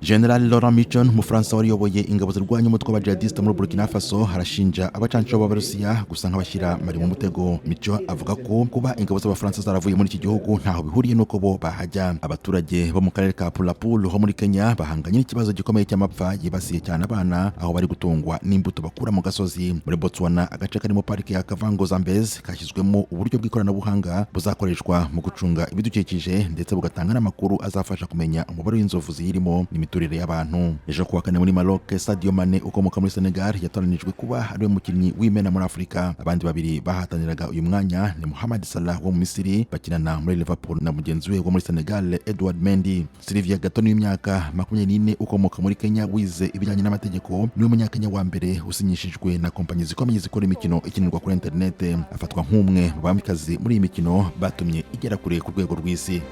General Laurent Michon, umufaransa wari uyoboye ingabo zirwanya umutwe wa jihadiste muri Burkina Faso, arashinja abacanshuro b'Abarusiya gusa nk'abashyira Mali mu mutego. Michon avuga ko kuba ingabo z'Abafaransa zaravuye muri iki gihugu ntaho bihuriye n'uko bo bahajya. Abaturage bo mu karere ka Pulapulu ho muri Kenya bahanganye n'ikibazo gikomeye cy'amapfa yibasiye cyane abana, aho bari gutungwa n'imbuto bakura mu gasozi. Muri Botswana, agace karimo parike ya Kavango Zambezi kashyizwemo uburyo bw'ikoranabuhanga buzakoreshwa mu gucunga ibidukikije, ndetse bugatanga n'amakuru azafasha kumenya umubare w'inzovu ziyirimo n'imiturire y'abantu. Ejo kuwa kane muri Maroc, Sadio Mane ukomoka muri Senegal yatoranijwe kuba ariwe mukinnyi w'imena muri Afurika. Abandi babiri bahataniraga uyu mwanya ni Mohamed Salah wo mu Misiri bakinana muri Liverpool na mugenzi we wo muri Senegal, Edouard Mendy. Sylvia Gatoni w'imyaka 24 ukomoka muri Kenya wize ibijyanye n'amategeko niwe munyakenya wa mbere usinyishijwe na kompanyi zikomeye zikora imikino ikinirwa kuri interinete. Afatwa nk'umwe mu bamikazi muri iyi mikino batumye igera kure ku rwego rw'isi.